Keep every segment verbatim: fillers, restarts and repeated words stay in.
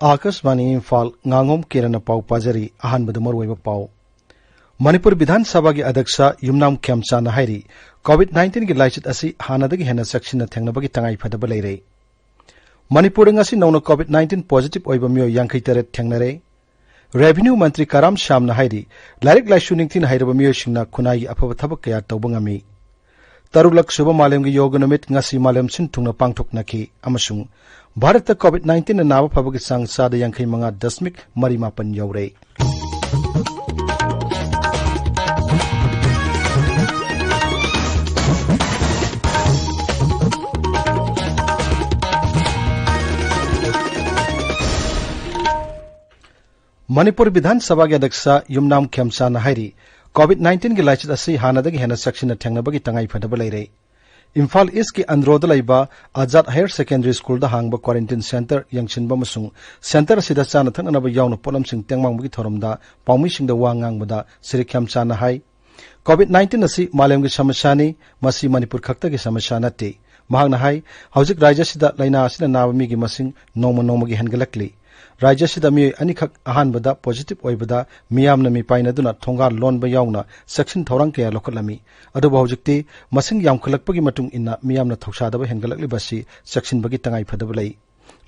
ꯑꯥꯀꯥꯁꯕꯥꯅꯤ ꯏꯝꯐꯥꯜ, ꯉꯥꯉꯣꯝ ꯀꯤꯔꯟꯅ ꯄꯥꯎ ꯄꯥꯖꯔꯤ꯫ ꯑꯍꯥꯟꯕꯗ ꯃꯔꯨꯑꯣꯏꯕ ꯄꯥꯎ꯫ ꯃꯅꯤꯄꯨꯔ ꯕꯤꯙꯥꯟ ꯁꯚꯥꯒꯤ ꯑꯗ꯭ꯌꯛꯁ ꯌꯨꯝꯅꯥꯝ ꯈꯦꯝꯆꯥꯟꯅ ꯍꯥꯏꯔꯤ, COVID nineteenꯒꯤ ꯂꯥꯏꯆꯠ ꯑꯁꯤ ꯍꯥꯟꯅꯗꯒꯤ ꯍꯦꯟꯅ ꯆꯦꯛꯁꯤꯟꯅ ꯊꯦꯡꯅꯕꯒꯤ ꯇꯉꯥꯏ ꯐꯗꯕ ꯂꯩꯔꯦ꯫ ꯃꯅꯤꯄꯨꯔꯗ ꯉꯁꯤ ꯅꯧꯅ COVID nineteen positive ꯑꯣꯏꯕ ꯃꯤꯑꯣꯏ ꯌꯥꯡꯈꯩ ꯇꯔꯦꯠ ꯊꯦꯡꯅꯔꯦ꯫ Revenue ꯃꯟꯇ꯭ꯔꯤ ꯀꯔꯥꯝ ꯁ꯭ꯌꯥꯝꯅ ꯍꯥꯏꯔꯤ, ꯂꯥꯏꯔꯤꯛ ꯂꯥꯏꯁꯨ ꯅꯤꯡꯊꯤꯅ ꯍꯩꯔꯕ ꯃꯤꯑꯣꯏꯁꯤꯡꯅ ꯈꯨꯟꯅꯥꯏꯒꯤ ꯑꯐꯕ ꯊꯕꯛ ꯀꯌꯥ ꯇꯧꯕ ꯉꯝꯃꯤ꯫ ꯇꯔꯨꯛꯂꯛ ꯁꯨꯕ ꯃꯥꯂꯦꯝꯒꯤ ꯌꯣꯒ ꯅꯨꯃꯤꯠ ꯉꯁꯤ ꯃꯥꯂꯦꯝ ꯁꯤꯟ ꯊꯨꯡꯅ ꯄꯥꯡꯊꯣꯛꯅꯈꯤ ꯑꯃꯁꯨꯡ ꯚꯥꯔꯠꯇ COVID nineteenꯅ ꯅꯥꯕ ꯐꯕꯒꯤ ꯆꯥꯡ ꯆꯥꯗ ꯌꯥꯡꯈꯩ ꯃꯉꯥ ꯗꯁꯃꯤꯛ ꯃꯔꯤ ꯃꯥꯄꯟ ꯌꯧꯔꯦ꯫ ꯃꯅꯤꯄꯨꯔ ꯕꯤꯙꯥꯟ ꯁꯚꯥꯒꯤ ꯑꯗ꯭ꯌꯛꯁ ꯌꯨꯝꯅꯥꯝ ꯈꯦꯝꯆꯥꯟꯅ ꯍꯥꯏꯔꯤ, COVID nineteenꯒꯤ ꯂꯥꯏꯆꯠ ꯑꯁꯤ ꯍꯥꯟꯅꯗꯒꯤ ꯍꯦꯟꯅ ꯆꯦꯛꯁꯤꯟꯅ ꯊꯦꯡꯅꯕꯒꯤ ꯇꯉꯥꯏ ꯐꯗꯕ ꯂꯩꯔꯦ꯫ ꯏꯝꯐꯥꯜ ꯏꯁꯀꯤ ꯑꯟꯗ꯭ꯔꯣꯗ ꯂꯩꯕ ꯑꯖꯥꯗ ꯍꯥꯌꯔ ꯁꯦꯀꯦꯟꯗꯔꯤ ꯁ꯭ꯀꯨꯜꯗ ꯍꯥꯡꯕ quarantine centre ꯌꯦꯡꯁꯤꯟꯕ ꯑꯃꯁꯨꯡ centre ꯑꯁꯤꯗ ꯆꯥꯅ ꯊꯛꯅꯅꯕ ꯌꯥꯎꯅ ꯄꯣꯠꯂꯝꯁꯤꯡ ꯇꯦꯡꯃꯥꯡꯕꯒꯤ ꯊꯧꯔꯝꯗ ꯄꯥꯎꯃꯤꯁꯤꯡꯗ ꯋꯥ ꯉꯥꯡꯕꯗ ꯁ꯭ꯔꯤ ꯈꯦꯝꯆꯥꯟꯅ ꯍꯥꯏ, COVID nineteen ꯑꯁꯤ ꯃꯥꯂꯦꯝꯒꯤ ꯁꯃꯁ꯭ꯌꯥꯅꯤ, ꯃꯁꯤ ꯃꯅꯤꯄꯨꯔ ꯈꯛꯇꯒꯤ ꯁꯃꯁ꯭ꯌꯥ ꯅꯠꯇꯦ꯫ ꯃꯍꯥꯛꯅ ꯍꯥꯏ, ꯍꯧꯖꯤꯛ ꯔꯥꯖ꯭ꯌ ꯑꯁꯤꯗ ꯂꯥꯏꯅꯥ ꯑꯁꯤꯅ ꯅꯥꯕ ꯃꯤꯒꯤ ꯃꯁꯤꯡ ꯅꯣꯡꯃ ꯅꯣꯡꯃꯒꯤ ꯍꯦꯟꯒꯠꯂꯛꯂꯤ꯫ ꯔꯥꯖ꯭ꯌ ꯑꯁꯤꯗ ꯃꯤꯑꯣꯏ ꯑꯅꯤꯈꯛ ꯑꯍꯥꯟꯕꯗ positive ꯑꯣꯏꯕꯗ ꯃꯤꯌꯥꯝꯅ ꯃꯤꯄꯥꯏꯅꯗꯨꯅ ꯊꯣꯡꯒꯥꯜ ꯂꯣꯟꯕ ꯌꯥꯎꯅ ꯆꯦꯛꯁꯤꯟ ꯊꯧꯔꯥꯡ ꯀꯌꯥ ꯂꯧꯈꯠꯂꯝꯃꯤ꯫ ꯑꯗꯨꯕꯨ ꯍꯧꯖꯤꯛꯇꯤ ꯃꯁꯤꯡ ꯌꯥꯝꯈꯠꯂꯛꯄꯒꯤ ꯃꯇꯨꯡ ꯏꯟꯅ ꯃꯤꯌꯥꯝꯅ ꯊꯧꯁꯥꯗꯕ ꯍꯦꯟꯒꯠꯂꯛꯂꯤꯕ ꯑꯁꯤ ꯆꯦꯛꯁꯤꯟꯕꯒꯤ ꯇꯉꯥꯏ ꯐꯗꯕ ꯂꯩ꯫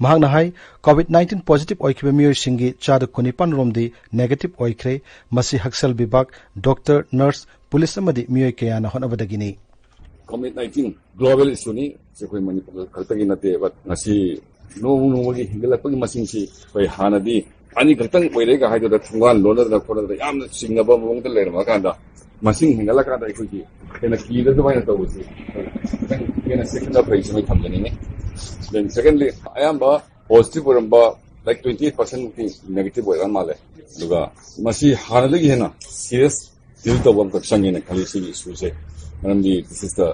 ꯃꯍꯥꯛꯅ ꯍꯥꯏ, COVID nineteen positive ꯑꯣꯏꯈꯤꯕ ꯃꯤꯑꯣꯏꯁꯤꯡꯒꯤ ꯆꯥꯗ ꯀꯨꯟꯅꯤꯄꯥꯟ ꯔꯣꯝꯗꯤ negative ꯑꯣꯏꯈ꯭ꯔꯦ꯫ ꯃꯁꯤ ꯍꯛꯁꯦꯜ ꯕꯤꯚꯥꯒ, ꯗꯣꯛꯇꯔ, ꯅꯔꯁ, ꯄꯨꯂꯤꯁ ꯑꯃꯗꯤ ꯃꯤꯑꯣꯏ ꯀꯌꯥꯅ ꯍꯣꯠꯅꯕꯗꯒꯤꯅꯤ꯫ COVID nineteen global issueꯅꯤ꯫ ꯁꯤ ꯑꯩꯈꯣꯏ ꯃꯅꯤꯄꯨꯔ ꯈꯛꯇꯒꯤ ꯅꯠꯇꯦ, but ꯉꯁꯤ ꯅꯣꯡꯃ ꯅꯣꯡꯃꯒꯤ ꯍꯦꯟꯒꯠꯂꯛꯄꯒꯤ ꯃꯁꯤꯡꯁꯤ ꯑꯩꯈꯣꯏ ꯍꯥꯟꯅꯗꯤ ꯑꯅꯤ ꯈꯛꯇꯪ ꯑꯣꯏꯔꯦꯒ ꯍꯥꯏꯗꯨꯗ ꯊꯣꯡꯒꯥꯟ ꯂꯣꯟꯅꯗꯅ ꯈꯣꯠꯅꯗꯅ ꯌꯥꯝꯅ ꯆꯤꯡꯅꯕ ꯃꯑꯣꯡꯗ ꯂꯩꯔꯝꯃꯀꯥꯟꯗ ꯃꯁꯤꯡ ꯍꯦꯟꯒꯠꯂꯀꯥꯟꯗ ꯑꯩꯈꯣꯏꯒꯤ ꯍꯦꯟꯅ ꯀꯤꯗ ꯑꯗꯨꯃꯥꯏꯅ ꯇꯧꯕꯁꯤ ꯈꯤꯇꯪ ꯍꯦꯟꯅ ꯆꯦꯛꯁꯤꯟꯅ ꯐꯩꯁꯨ ꯑꯩ ꯊꯝꯖꯅꯤꯡꯉꯤ꯫ Then secondly, ꯑꯌꯥꯝꯕ positive ꯑꯣꯏꯔꯝꯕ, like, twenty eight percent ꯃꯨꯛꯇꯤ negative ꯑꯣꯏꯔ ꯃꯥꯜꯂꯦ꯫ ꯑꯗꯨꯒ ꯃꯁꯤ ꯍꯥꯟꯅꯗꯒꯤ ꯍꯦꯟꯅ serious deal ꯇꯧꯕ ꯑꯃꯈꯛ ꯆꯪꯉꯦꯅ ꯈꯜꯂꯤ ꯁꯤꯒꯤ issueꯁꯦ꯫ ꯃꯔꯝꯗꯤ this is the,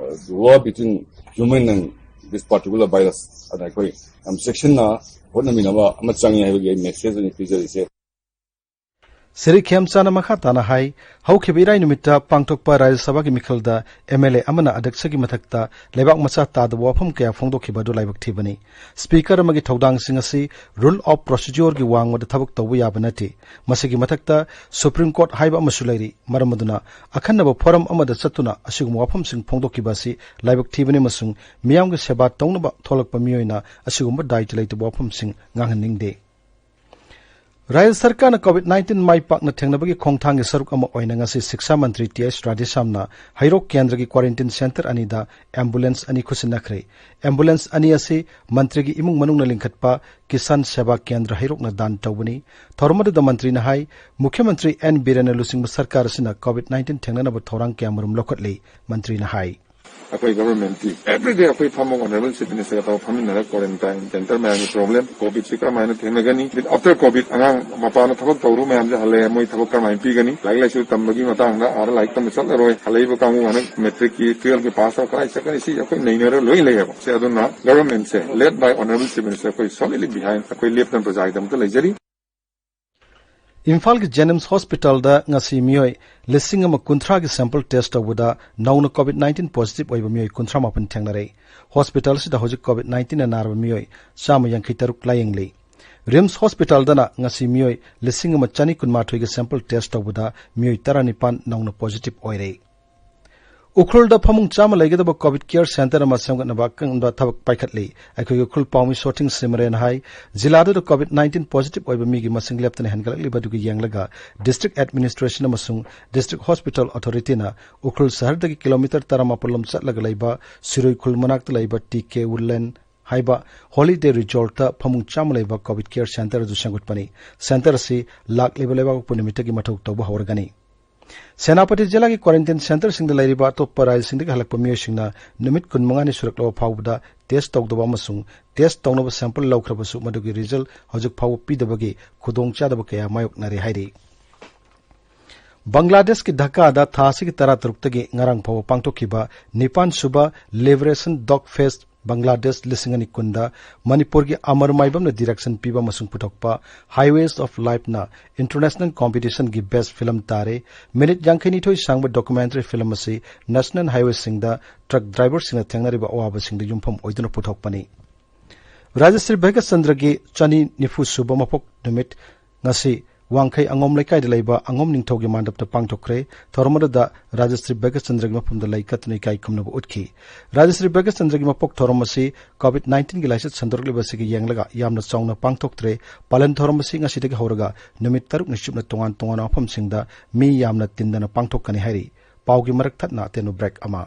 uh, war between human and this particular virus꯫ ꯑꯗ ꯑꯩꯈꯣꯏ ꯌꯥꯝ ꯆꯦꯛꯁꯤꯟꯅ ꯍꯣꯠꯅꯃꯤꯟꯅꯕ ꯑꯃ ꯆꯪꯉꯦ ꯍꯥꯏꯕꯒꯤ ꯑꯩ message ꯑꯣꯏꯅ ꯄꯤꯖꯔꯤꯁꯦ꯫ ꯁ꯭ꯔꯤ ꯈꯦꯝꯆꯥꯅ ꯃꯈꯥ ꯇꯥꯅ ꯍꯥꯏ, ꯍꯧꯈꯤꯕ ꯏꯔꯥꯏ ꯅꯨꯃꯤꯠꯇ ꯄꯥꯡꯊꯣꯛꯄ ꯔꯥꯖ꯭ꯌ ꯁꯚꯥꯒꯤ ꯃꯤꯈꯜꯗ ꯑꯦꯝ ꯑꯦꯜ ꯑꯦ ꯑꯃꯅ ꯑꯗ꯭ꯌꯛꯁꯒꯤ ꯃꯊꯛꯇ ꯂꯩꯕꯥꯛ ꯃꯆꯥ ꯇꯥꯗꯕ ꯋꯥꯐꯝ ꯀꯌꯥ ꯐꯣꯡꯗꯣꯛꯈꯤꯕ ꯑꯗꯨ ꯂꯥꯏꯕꯛ ꯊꯤꯕꯅꯤ꯫ ꯁ꯭ꯄꯤꯀꯔ ꯑꯃꯒꯤ ꯊꯧꯗꯥꯡꯁꯤꯡ ꯑꯁꯤ ꯔꯨꯜ ꯑꯣꯐ ꯄ꯭ꯔꯣꯁꯤꯗ꯭ꯌꯣꯔꯒꯤ ꯋꯥꯡꯃꯗ ꯊꯕꯛ ꯇꯧꯕ ꯌꯥꯕ ꯅꯠꯇꯦ꯫ ꯃꯁꯤꯒꯤ ꯃꯊꯛꯇ ꯁꯨꯄ꯭ꯔꯤꯝ ꯀꯣꯔꯠ ꯍꯥꯏꯕ ꯑꯃꯁꯨ ꯂꯩꯔꯤ꯫ ꯃꯔꯝ ꯑꯗꯨꯅ ꯑꯈꯟꯅꯕ ꯐꯣꯔꯝ ꯑꯃꯗ ꯆꯠꯇꯨꯅ ꯑꯁꯤꯒꯨꯝꯕ ꯋꯥꯐꯝꯁꯤꯡ ꯐꯣꯡꯗꯣꯛꯈꯤꯕ ꯑꯁꯤ ꯂꯥꯏꯕꯛ ꯊꯤꯕꯅꯤ ꯑꯃꯁꯨꯡ ꯃꯤꯌꯥꯝꯒꯤ ꯁꯦꯕꯥ ꯇꯧꯅꯕ ꯊꯣꯛꯂꯛꯄ ꯃꯤꯑꯣꯏꯅ ꯑꯁꯤꯒꯨꯝꯕ ꯗꯥꯏꯇ ꯂꯩꯇꯕ ꯋꯥꯐꯝꯁꯤꯡ ꯉꯥꯡꯍꯟꯅꯤꯡꯗꯦ꯫ ꯔꯥꯖ꯭ꯌ ꯁꯔꯀꯥꯔꯅ ꯀꯣꯚꯤꯗ ꯅꯥꯏꯟꯇꯤꯟ ꯃꯥꯏ ꯄꯥꯛꯅ ꯊꯦꯡꯅꯕꯒꯤ ꯈꯣꯡꯊꯥꯡꯒꯤ ꯁꯔꯨꯛ ꯑꯃ ꯑꯣꯏꯅ ꯉꯁꯤ ꯁꯤꯛꯁꯥ ꯃꯟꯇ꯭ꯔꯤ ꯇꯤ ꯑꯩꯆ ꯔꯥꯙꯦꯁ꯭ꯌꯥꯝꯅ ꯍꯩꯔꯣꯛ ꯀꯦꯟꯗ꯭ꯔꯒꯤ ꯀ꯭ꯋꯥꯔꯦꯟꯇꯤꯟ ꯁꯦꯟꯇꯔ ꯑꯅꯤꯗ ꯑꯦꯝꯕꯨꯂꯦꯟꯁ ꯑꯅꯤ ꯈꯨꯠꯁꯤꯟꯅꯈ꯭ꯔꯦ꯫ ꯑꯦꯝꯕꯨꯂꯦꯟꯁ ꯑꯅꯤ ꯑꯁꯤ ꯃꯟꯇ꯭ꯔꯤꯒꯤ ꯏꯃꯨꯡ ꯃꯅꯨꯡꯅ ꯂꯤꯡꯈꯠꯄ ꯀꯤꯁꯥꯟ ꯁꯦꯕꯥ ꯀꯦꯟꯗ꯭ꯔ ꯍꯩꯔꯣꯛꯅ ꯗꯥꯟ ꯇꯧꯕꯅꯤ꯫ ꯊꯧꯔꯝ ꯑꯗꯨꯗ ꯃꯟꯇ꯭ꯔꯤꯅ ꯍꯥꯏ, ꯃꯨꯈ꯭ꯌ ꯃꯟꯇ꯭ꯔꯤ ꯑꯦꯟ ꯕꯤꯔꯦꯟꯅ ꯂꯨꯆꯤꯡꯕ ꯁꯔꯀꯥꯔ ꯑꯁꯤꯅ ꯀꯣꯚꯤꯗ ꯅꯥꯏꯟꯇꯤꯟ ꯊꯦꯡꯅꯅꯕ ꯊꯧꯔꯥꯡ ꯀꯌꯥꯃꯔꯨꯝ ꯂꯧꯈꯠꯂꯤ꯫ ꯃꯟꯇ꯭ꯔꯤꯅ ꯍꯥꯏ꯫ ꯑꯩꯈꯣꯏ ꯒꯚꯔꯟꯃꯦꯟꯠꯀꯤ ꯑꯦꯚ꯭ꯔꯤꯗꯦ ꯑꯩꯈꯣꯏ ꯐꯝꯃꯒ ꯑꯣꯅꯔꯦꯕꯜ ꯆꯤꯐ ꯃꯤꯅꯤꯁꯇꯔꯒ ꯇꯧꯔꯒ ꯐꯝꯃꯤꯟꯅꯔꯒ ꯀ꯭ꯋꯥꯔꯦꯟꯇꯥꯏꯟ ꯁꯦꯟꯇꯔ ꯃꯌꯥꯝꯒꯤ ꯄ꯭ꯔꯣꯕ꯭ꯂꯦꯝ, ꯀꯣꯚꯤꯗꯁꯤ ꯀꯔꯝꯍꯥꯏꯅ ꯊꯦꯡꯅꯒꯅꯤ, ꯑꯥꯐꯇꯔ ꯀꯣꯚꯤꯗ ꯑꯉꯥꯡ ꯃꯄꯥꯟꯗ ꯊꯕꯛ ꯇꯧꯔꯨ ꯃꯌꯥꯝꯁꯦ ꯍꯜꯂꯛꯑꯦ, ꯃꯣꯏ ꯊꯕꯛ ꯀꯔꯝꯍꯥꯏꯅ ꯄꯤꯒꯅꯤ, ꯂꯥꯏꯔꯤꯛ ꯂꯥꯏꯁꯨ ꯇꯝꯕꯒꯤ ꯃꯇꯥꯡꯗ ꯑꯥꯗ ꯂꯥꯏꯔꯤꯛ ꯇꯝꯕ ꯆꯠꯂꯔꯣꯏ, ꯍꯜꯂꯛꯏꯕ ꯀꯥꯡꯕꯨ ꯍꯟꯗꯛ ꯃꯦꯇ꯭ꯔꯤꯛꯀꯤ ꯇꯨꯌꯦꯜꯐꯀꯤ ꯄꯥꯁ ꯇꯧꯔ ꯀꯗꯥꯏ ꯆꯠꯀꯅꯤ, ꯁꯤ ꯑꯩꯈꯣꯏ ꯅꯩꯅꯔ ꯂꯣꯏ ꯂꯩꯌꯦꯕ꯫ ꯁꯤ ꯑꯗꯨꯅ ꯒꯚꯔꯟꯃꯦꯟꯠꯁꯦ ꯂꯦꯗ ꯕꯥꯏ ꯑꯣꯅꯔꯦꯕꯜ ꯆꯤꯐ ꯃꯤꯅꯤꯁꯇꯔ ꯑꯩꯈꯣꯏ ꯁꯣꯂꯤꯗꯂꯤ ꯕꯤꯍꯥꯏꯟ, ꯑꯩꯈꯣꯏ ꯂꯦꯞꯇꯅ ꯄ꯭ꯔꯖꯥꯒꯤꯗꯃꯛꯇ ꯂꯩꯖꯔꯤ꯫ ꯏꯝꯐꯥꯜꯒꯤ ꯖꯦꯅꯤꯝꯁ ꯍꯣꯁꯄꯤꯇꯥꯜꯗ ꯉꯁꯤ ꯃꯤꯑꯣꯏ ꯂꯤꯁꯤꯡ ꯑꯃ ꯀꯨꯟꯊ꯭ꯔꯥꯒꯤ ꯁꯦꯝꯄꯜ ꯇꯦꯁ ꯇꯧꯕꯗ ꯅꯧꯅ ꯀꯣꯚꯤꯗ ꯅꯥꯏꯟꯇꯤꯟ ꯄꯣꯖꯤꯇꯤꯚ ꯑꯣꯏꯕ ꯃꯤꯑꯣꯏ ꯀꯨꯟꯊ꯭ꯔꯥ ꯃꯥꯄꯟ ꯊꯦꯡꯅꯔꯦ꯫ ꯍꯣꯁꯄꯤꯇꯥꯜꯁꯤꯗ ꯍꯧꯖꯤꯛ ꯀꯣꯚꯤꯗ ꯅꯥꯏꯟꯇꯤꯟꯅ ꯅꯥꯔꯕ ꯃꯤꯑꯣꯏ ꯆꯥꯝꯃ ꯌꯥꯡꯈꯩ ꯇꯔꯨꯛ ꯂꯥꯌꯦꯡꯂꯤ꯫ ꯔꯤꯝꯁ ꯍꯣꯁꯄꯤꯇꯥꯜꯗꯅ ꯉꯁꯤ ꯃꯤꯑꯣꯏ ꯂꯤꯁꯤꯡ ꯑꯃ ꯆꯅꯤ ꯀꯨꯟꯃꯥꯊꯣꯏꯒꯤ ꯁꯦꯝꯄꯜ ꯇꯦꯁ ꯇꯧꯕꯗ ꯃꯤꯑꯣꯏ ꯇꯔꯥꯅꯤꯄꯥꯟ ꯅꯧꯅ ꯄꯣꯖꯤꯇꯤꯚ ꯑꯣꯏꯔꯦ꯫ ꯎꯈ꯭ꯔꯨꯜꯗ ꯐꯃꯨꯡ ꯆꯥꯝꯃ ꯂꯩꯒꯗꯕ ꯀꯣꯚꯤꯗ ꯀꯦꯌꯔ ꯁꯦꯟꯇꯔ ꯑꯃ ꯁꯦꯝꯒꯠꯅꯕ ꯑꯀꯟꯕ ꯊꯕꯛ ꯄꯥꯏꯈꯠꯂꯤ꯫ ꯑꯩꯈꯣꯏꯒꯤ ꯎꯈ꯭ꯔꯨꯜ ꯄꯥꯎꯃꯤ ꯁꯣꯊꯤꯡ ꯁꯤꯃꯔꯦꯟ ꯍꯥꯏ, ꯖꯤꯂꯥꯗꯨꯗ ꯀꯣꯚꯤꯗ ꯅꯥꯏꯟꯇꯤꯟ ꯄꯣꯖꯤꯇꯤꯚ ꯑꯣꯏꯕ ꯃꯤꯒꯤ ꯃꯁꯤꯡ ꯂꯦꯞꯇꯅ ꯍꯦꯟꯒꯠꯂꯛꯂꯤꯕ ꯑꯗꯨꯒꯤ ꯌꯦꯡꯂꯒ ꯗꯤꯁꯇ꯭ꯔꯤꯛ ꯑꯦꯗꯃꯤꯅꯤꯁꯇ꯭ꯔꯦꯁꯟ ꯑꯃꯁꯨꯡ ꯗꯤꯁꯇ꯭ꯔꯤꯛ ꯍꯣꯁꯄꯤꯇꯥꯜ ꯑꯣꯊꯣꯔꯤꯇꯤꯅ ꯎꯈ꯭ꯔꯨꯜ ꯁꯍꯔꯗꯒꯤ ꯀꯤꯂꯣꯃꯤꯇꯔ ꯇꯔꯥꯃꯥꯄꯜ ꯂꯣꯝ ꯆꯠꯂꯒ ꯂꯩꯕ ꯁꯤꯔꯣꯏ ꯈꯨꯜ ꯃꯅꯥꯛꯇ ꯂꯩꯕ ꯇꯤ ꯀꯦ ꯋꯨꯗꯂꯦꯟ ꯍꯥꯏꯕ ꯍꯣꯂꯤꯗꯦ ꯔꯤꯖꯣꯔꯠꯇ ꯐꯃꯨꯡ ꯆꯥꯝꯃ ꯂꯩꯕ ꯀꯣꯚꯤꯗ ꯀꯦꯌꯔ ꯁꯦꯟꯇꯔ ꯑꯗꯨ ꯁꯦꯝꯒꯠꯄꯅꯤ꯫ ꯁꯦꯟꯇꯔ ꯑꯁꯤ ꯂꯥꯛꯂꯤꯕ ꯂꯩꯕꯥꯛꯄꯣꯛꯄ ꯅꯨꯃꯤꯠꯇꯒꯤ ꯃꯊꯧ ꯇꯧꯕ ꯍꯧꯔꯒꯅꯤ꯫ ꯁꯦꯅꯥꯄꯇꯤ ꯖꯤꯂꯥꯒꯤ ꯀ꯭ꯋꯥꯔꯦꯟꯇꯤꯟ ꯁꯦꯟꯇꯔꯁꯤꯡꯗ ꯂꯩꯔꯤꯕ ꯑꯇꯣꯞꯄ ꯔꯥꯖ꯭ꯌꯁꯤꯡꯗꯒꯤ ꯍꯜꯂꯛꯄ ꯃꯤꯑꯣꯏꯁꯤꯡꯅ ꯅꯨꯃꯤꯠ ꯀꯨꯟꯃꯉꯥꯅꯤ ꯁꯨꯔꯛꯂꯕ ꯐꯥꯎꯕꯗ ꯇꯦꯁ ꯇꯧꯗꯕ ꯑꯃꯁꯨꯡ ꯇꯦꯁ ꯇꯧꯅꯕ ꯁꯦꯝꯄꯜ ꯂꯧꯈ꯭ꯔꯕꯁꯨ ꯃꯗꯨꯒꯤ ꯔꯤꯖꯜ ꯍꯧꯖꯤꯛ ꯐꯥꯎꯕ ꯄꯤꯗꯕꯒꯤ ꯈꯨꯗꯣꯡꯆꯥꯗꯕ ꯀꯌꯥ ꯃꯥꯌꯣꯛꯅꯔꯦ ꯍꯥꯏꯔꯤ꯫ ꯕꯪꯒ꯭ꯂꯥꯗꯦꯁꯀꯤ ꯙꯥꯀꯥꯗ ꯊꯥ ꯑꯁꯤꯒꯤ ꯇꯔꯥꯇꯔꯨꯛꯇꯒꯤ ꯉꯔꯥꯡ ꯐꯥꯎꯕ ꯄꯥꯡꯊꯣꯛꯈꯤꯕ ꯅꯤꯄꯥꯟ ꯁꯨꯕ ꯂꯤꯕꯔꯦꯁꯟ ꯗꯣꯒ ꯐꯦꯁ ꯕꯪꯒ꯭ꯂꯥꯗꯦꯁ ꯂꯤꯁꯤꯡ ꯑꯅꯤ ꯀꯨꯟꯗ ꯃꯅꯤꯄꯨꯔꯒꯤ ꯑꯃꯔ ꯃꯥꯏꯕꯝꯅ direction ꯄꯤꯕ ꯑꯃꯁꯨꯡ ꯄꯨꯊꯣꯛꯄ Highways of Lifeꯅ international competitionꯒꯤ best film ꯇꯥꯔꯦ꯫ Minute ꯌꯥꯡꯈꯩꯅꯤꯊꯣꯏ ꯁꯥꯡꯕ documentary film ꯑꯁꯤ national highwayꯁꯤꯡꯗ truck driverꯁꯤꯡꯅ ꯊꯦꯡꯅꯔꯤꯕ ꯑꯋꯥꯕꯁꯤꯡꯗ ꯌꯨꯝꯐꯝ ꯑꯣꯏꯗꯨꯅ ꯄꯨꯊꯣꯛꯄꯅꯤ꯫ ꯔꯥꯖꯁ꯭ꯔꯤ ꯚꯥꯒ꯭ꯌꯆꯟꯗ꯭ꯔꯒꯤ ꯆꯅꯤ ꯅꯤꯐꯨ ꯁꯨꯕ ꯃꯄꯣꯛ ꯅꯨꯃꯤꯠ ꯉꯁꯤ ꯋꯥꯡꯈꯩ ꯑꯉꯣꯝ ꯂꯩꯀꯥꯏꯗ ꯂꯩꯕ ꯑꯉꯣꯝ ꯅꯤꯡꯊꯧꯒꯤ ꯃꯥꯟꯗꯞꯇ ꯄꯥꯡꯊꯣꯛꯈ꯭ꯔꯦ꯫ ꯊꯧꯔꯝ ꯑꯗꯨꯗ ꯔꯥꯖꯁ꯭ꯔꯤ ꯚꯥꯒ꯭ꯌꯆꯟꯗ꯭ꯔꯒꯤ ꯃꯐꯝꯗ ꯂꯩ ꯀꯠꯇꯨꯅ ꯏꯀꯥꯏ ꯈꯨꯝꯅꯕ ꯎꯠꯈꯤ꯫ ꯔꯥꯖꯁ꯭ꯔꯤ ꯚꯥꯒ꯭ꯌꯆꯟꯗ꯭ꯔꯒꯤ ꯃꯄꯣꯛ ꯊꯧꯔꯝ ꯑꯁꯤ COVID nineteenꯒꯤ ꯂꯥꯏꯆꯠ ꯁꯟꯗꯣꯔꯛꯂꯤꯕ ꯑꯁꯤꯒꯤ ꯌꯦꯡꯂꯒ ꯌꯥꯝꯅ ꯆꯥꯎꯅ ꯄꯥꯡꯊꯣꯛꯇ꯭ꯔꯦ꯫ ꯄꯥꯂꯟ ꯊꯧꯔꯝ ꯑꯁꯤ ꯉꯁꯤꯗꯒꯤ ꯍꯧꯔꯒ ꯅꯨꯃꯤꯠ ꯇꯔꯨꯛꯅꯤ ꯆꯨꯞꯅ ꯇꯣꯉꯥꯟ ꯇꯣꯉꯥꯟꯕ ꯃꯐꯝꯁꯤꯡꯗ ꯃꯤ ꯌꯥꯝꯅ ꯇꯤꯟꯗꯅ ꯄꯥꯡꯊꯣꯛꯀꯅꯤ ꯍꯥꯏꯔꯤ꯫ ꯄꯥꯎꯒꯤ ꯃꯔꯛ ꯊꯠꯅ ꯑꯇꯦꯟꯕ break ꯑꯃ꯫